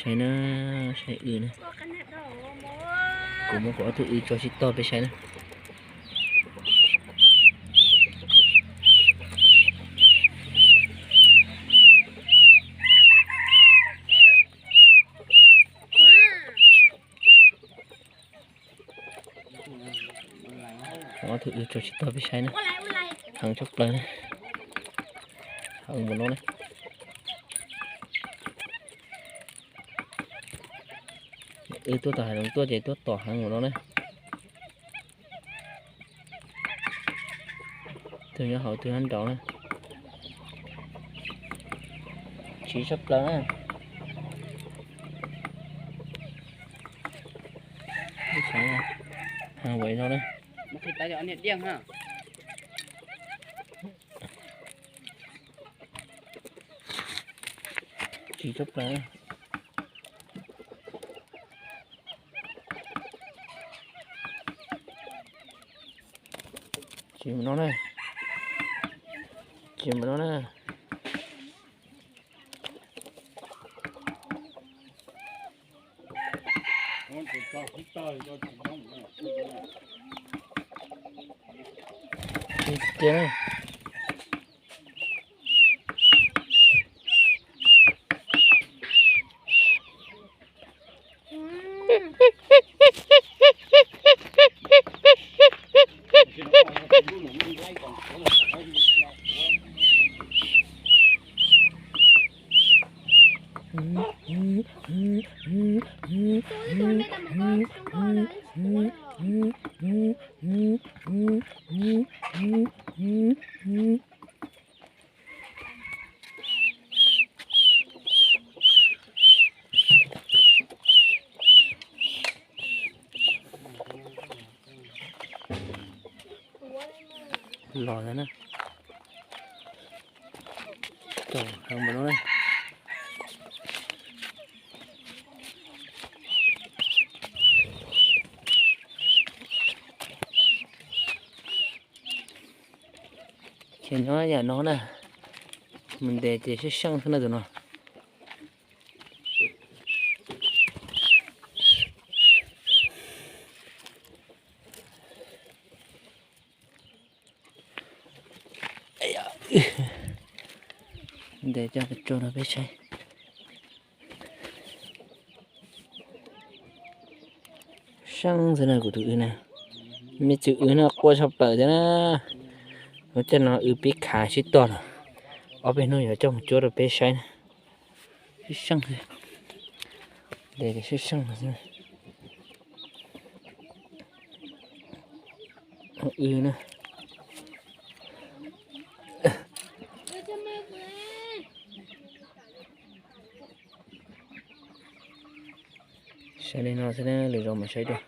Saib na, saib w na. Kuv muab kuv ob tug w tso sib tog peb saib na. Ob tug w tso sib tog peb saib na. Heev tshaj plaws na. Heev npaum no na. Wb tuaj tom hav zoov tuaj ces tuaj tom heev npaum no na. Tus nyob hauv tus nyob nraud na. Chiv tshaj plaws na. Heev npaum no na. Chiv tshaj plaws. Chiv npaum no na. Chiv npaum no na. Tiag na. Los ntawd na. Heev npaum no na. Ces nyob yam no na, mus ntes ces sib seej xwb na tus no. Ntes coj tso rau peb saib. Seej xwb na kuv tus w na. Me txwm w no quaj tshaj plaws thiab na. Ua cas no w pib khav sib tog lawm. Ob peb hnub yuav coj mus cuab rau peb saib na. Sib seej, ntes sib seej xwb. W na. Saib li no xwb na, lwm zaus mam saib dua.